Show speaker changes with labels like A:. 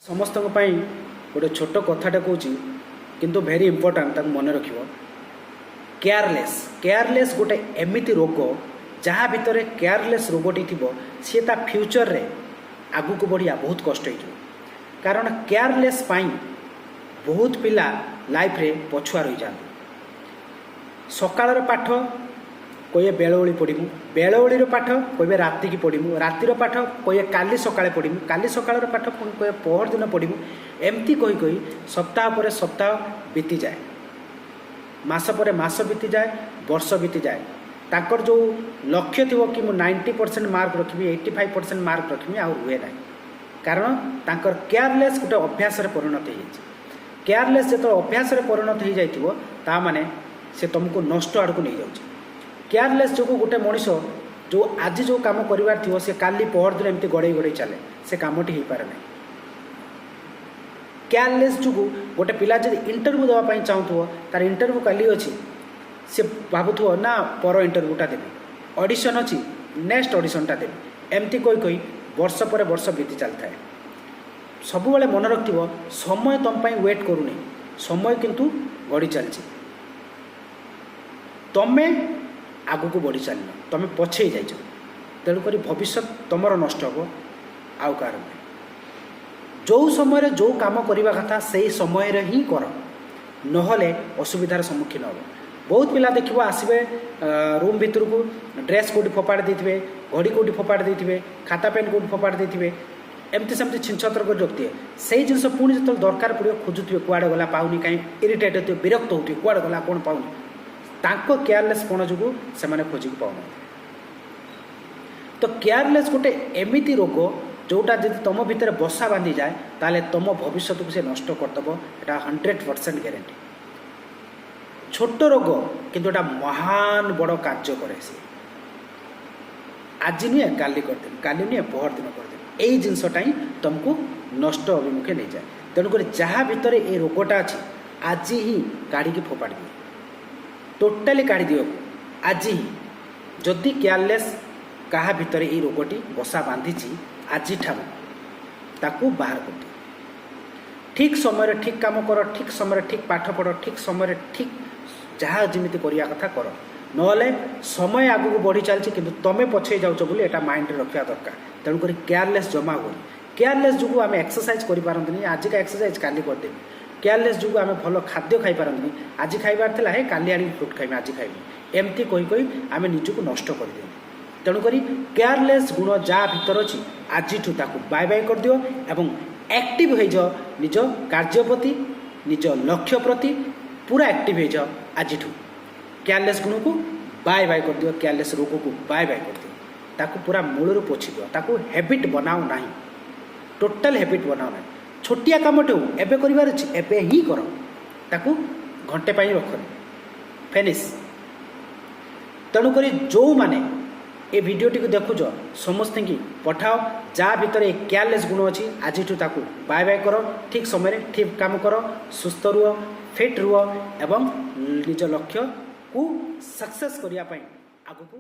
A: ସମସ୍ତଙ୍କ ପାଇଁ ଗୋଟେ ଛୋଟ କଥାଟେ କହୁଛି, କିନ୍ତୁ ଭେରି ଇମ୍ପୋର୍ଟାଣ୍ଟ, ତାକୁ ମନେ ରଖିବ। କେୟାରଲେସ୍, କେୟାରଲେସ୍ ଗୋଟେ ଏମିତି ରୋଗ, ଯାହା ଭିତରେ କେୟାରଲେସ୍ ରୋଗଟି ଥିବ, ସିଏ ତା ଫ୍ୟୁଚରରେ ଆଗକୁ ବଢ଼ିବା ବହୁତ କଷ୍ଟ ହେଇଯିବ। କାରଣ କେୟାରଲେସ୍ ପାଇଁ ବହୁତ ପିଲା ଲାଇଫରେ ପଛୁଆ ରହିଯାଆନ୍ତି। ସକାଳର ପାଠ କହିବେ ବେଳଓଳି ପଢ଼ିବୁ, ବେଳଓଳିର ପାଠ କହିବେ ରାତିକି ପଢ଼ିବୁ, ରାତିର ପାଠ କହିବେ କାଲି ସକାଳେ ପଢ଼ିବୁ, କାଲି ସକାଳର ପାଠ ପୁଣି କହିବେ ପହରଦିନ ପଢ଼ିବୁ। ଏମିତି କହି କହି ସପ୍ତାହ ପରେ ସପ୍ତାହ ବିତିଯାଏ, ମାସ ପରେ ମାସ ବିତିଯାଏ, ବର୍ଷ ବିତିଯାଏ। ତାଙ୍କର ଯେଉଁ ଲକ୍ଷ୍ୟ ଥିବ କି ମୁଁ 90% ମାର୍କ ରଖିବି, 85% ମାର୍କ ରଖିବି, ଆଉ ରୁହେ ନାହିଁ। କାରଣ ତାଙ୍କର କେୟାରଲେସ୍ ଗୋଟେ ଅଭ୍ୟାସରେ ପରିଣତ ହେଇଯାଇଛି। କେୟାରଲେସ୍ ଯେତେବେଳେ ଅଭ୍ୟାସରେ ପରିଣତ ହେଇଯାଇଥିବ, ତା ମାନେ ସେ ତୁମକୁ ନଷ୍ଟ ଆଡ଼କୁ ନେଇଯାଉଛି। କେୟାରଲେସ୍ ଯୋଗୁଁ ଗୋଟେ ମଣିଷ ଯେଉଁ ଆଜି ଯେଉଁ କାମ କରିବାର ଥିବ, ସେ କାଲି, ପହରଦିନ ଏମିତି ଗଡ଼େଇ ଗଡ଼େଇ ଚାଲେ, ସେ କାମଟି ହେଇପାରେ ନାହିଁ। କେୟାରଲେସ୍ ଯୋଗୁଁ ଗୋଟେ ପିଲା ଯଦି ଇଣ୍ଟରଭ୍ୟୁ ଦେବା ପାଇଁ ଚାହୁଁଥିବ, ତାର ଇଣ୍ଟରଭ୍ୟୁ କାଲି ଅଛି, ସେ ଭାବୁଥିବ ନା ପର ଇଣ୍ଟରଭ୍ୟୁଟା ଦେବି, ଅଡ଼ିସନ୍ ଅଛି, ନେକ୍ସଟ ଅଡ଼ିସନ୍ଟା ଦେବି। ଏମିତି କହି କହି ବର୍ଷ ପରେ ବର୍ଷ ବିତି ଚାଲିଥାଏ। ସବୁବେଳେ ମନେ ରଖିଥିବ, ସମୟ ତୁମ ପାଇଁ ୱେଟ୍ କରୁନି, ସମୟ କିନ୍ତୁ ଗଡ଼ି ଚାଲିଛି। ତମେ ଆଗକୁ ବଢ଼ି ଚାଲିନ, ତମେ ପଛେଇ ଯାଇଛ। ତେଣୁକରି ଭବିଷ୍ୟତ ତୁମର ନଷ୍ଟ ହେବ, ଆଉ କାହାର ନୁହେଁ। ଯେଉଁ ସମୟରେ ଯେଉଁ କାମ କରିବା କଥା, ସେଇ ସମୟରେ ହିଁ କର, ନହେଲେ ଅସୁବିଧାର ସମ୍ମୁଖୀନ ହେବ। ବହୁତ ପିଲା ଦେଖିବ, ଆସିବେ ରୁମ୍ ଭିତରକୁ, ଡ୍ରେସ୍ କେଉଁଠି ଫୋପାଡ଼ି ଦେଇଥିବେ, ଘଡ଼ି କେଉଁଠି ଫୋପାଡ଼ି ଦେଇଥିବେ, ଖାତା ପେନ୍ କେଉଁଠି ଫୋପାଡ଼ି ଦେଇଥିବେ, ଏମିତି ସେମିତି ଛିନଛତ୍ର କରି ରଖିଥିବେ। ସେଇ ଜିନିଷ ପୁଣି ଯେତେବେଳେ ଦରକାର ପଡ଼ିବ, ଖୋଜୁଥିବେ କୁଆଡ଼େ ଗଲା, ପାଉନି କାହିଁ। ଇରିଟେଟ୍ ହେଉଥିବେ, ବିରକ୍ତ ହେଉଥିବେ, କୁଆଡ଼େ ଗଲା, କ'ଣ ପାଉନି। ତାଙ୍କ କେୟାରଲେସ୍ ପଣ ଯୋଗୁଁ ସେମାନେ ଖୋଜିକି ପାଉନାହାନ୍ତି। ତ କେୟାରଲେସ୍ ଗୋଟେ ଏମିତି ରୋଗ, ଯେଉଁଟା ଯଦି ତୁମ ଭିତରେ ବସା ବାନ୍ଧିଯାଏ, ତାହେଲେ ତୁମ ଭବିଷ୍ୟତକୁ ସେ ନଷ୍ଟ କରିଦେବ। ଏଇଟା 100% ଗ୍ୟାରେଣ୍ଟି। ଛୋଟ ରୋଗ, କିନ୍ତୁ ଏଇଟା ମହାନ ବଡ଼ କାର୍ଯ୍ୟ କରେ ସେ। ଆଜି ନୁହେଁ କାଲି କରିଦେବି, କାଲି ନୁହେଁ ପହରଦିନ କରିଦେବି, ଏଇ ଜିନିଷଟା ହିଁ ତୁମକୁ ନଷ୍ଟ ଅଭିମୁଖେ ନେଇଯାଏ। ତେଣୁକରି ଯାହା ଭିତରେ ଏ ରୋଗଟା ଅଛି, ଆଜି ହିଁ କାଢ଼ିକି ଫୋପାଡ଼ି ଦିଅ, ଟୋଟାଲି କାଢ଼ି ଦିଅ ଆଜି ହିଁ। ଯଦି କେୟାରଲେସ୍ କାହା ଭିତରେ ଏଇ ରୋଗଟି ବସା ବାନ୍ଧିଛି, ଆଜିଠାରୁ ତାକୁ ବାହାର କରିଦିଅ। ଠିକ୍ ସମୟରେ ଠିକ୍ କାମ କର, ଠିକ୍ ସମୟରେ ଠିକ୍ ପାଠ ପଢ଼, ଠିକ୍ ସମୟରେ ଠିକ୍ ଯାହା ଯେମିତି କରିବା କଥା କର। ନହେଲେ ସମୟ ଆଗକୁ ବଢ଼ି ଚାଲିଛି, କିନ୍ତୁ ତୁମେ ପଛେଇ ଯାଉଛ ବୋଲି ଏଇଟା ମାଇଣ୍ଡରେ ରଖିବା ଦରକାର। ତେଣୁକରି କେୟାରଲେସ୍ ଜମା ହୁଏନି। କେୟାରଲେସ୍ ଯୋଗୁଁ ଆମେ ଏକ୍ସରସାଇଜ୍ କରିପାରନ୍ତିନି, ଆଜିକା ଏକ୍ସରସାଇଜ୍ କାଲି କରିଦେବି। କେୟାରଲେସ୍ ଯୋଗୁଁ ଆମେ ଭଲ ଖାଦ୍ୟ ଖାଇପାରନ୍ତିନି, ଆଜି ଖାଇବାର ଥିଲା, ହେ କାଲି ଆଣିକି ଫ୍ରୁଟ୍ ଖାଇବି, ଆଜି ଖାଇବି। ଏମିତି କହି କହି ଆମେ ନିଜକୁ ନଷ୍ଟ କରିଦିଅନ୍ତି। ତେଣୁକରି କେୟାରଲେସ୍ ଗୁଣ ଯାହା ଭିତରେ ଅଛି, ଆଜିଠୁ ତାକୁ ବାଏ ବାଏ କରିଦିଅ ଏବଂ ଆକ୍ଟିଭ୍ ହେଇଯାଅ। ନିଜ କାର୍ଯ୍ୟ ପ୍ରତି, ନିଜ ଲକ୍ଷ୍ୟ ପ୍ରତି ପୁରା ଆକ୍ଟିଭ୍ ହେଇଯାଅ। ଆଜିଠୁ କେୟାରଲେସ୍ ଗୁଣକୁ ବାଏ ବାଏ କରିଦିଅ, କେୟାରଲେସ୍ ରୋଗକୁ ବାଏ ବାଏ କରିଦିଅ, ତାକୁ ପୁରା ମୂଳରୁ ପୋଛି ଦିଅ। ତାକୁ ହ୍ୟାବିଟ୍ ବନାଅ ନାହିଁ, ଟୋଟାଲ୍ ହ୍ୟାବିଟ୍ ବନାଅ ନାହିଁ। ଛୋଟିଆ କାମଟେ ହଉ, ଏବେ କରିବାର ଅଛି, ଏବେ ହିଁ କର, ତାକୁ ଘଣ୍ଟେ ପାଇଁ ରଖନି, ଫିନିଶ୍। ତେଣୁକରି ଯେଉଁମାନେ ଏ ଭିଡ଼ିଓଟିକୁ ଦେଖୁଛ, ସମସ୍ତଙ୍କୁ ପଠାଅ। ଯାହା ଭିତରେ ଏ କେୟାରଲେସ୍ ଗୁଣ ଅଛି, ଆଜିଠୁ ତାକୁ ବାଏ ବାଏ କର। ଠିକ୍ ସମୟରେ ଠିକ୍ କାମ କର, ସୁସ୍ଥ ରୁହ, ଫିଟ୍ ରୁହ ଏବଂ ନିଜ ଲକ୍ଷ୍ୟକୁ ସକ୍ସେସ୍ କରିବା ପାଇଁ ଆଗକୁ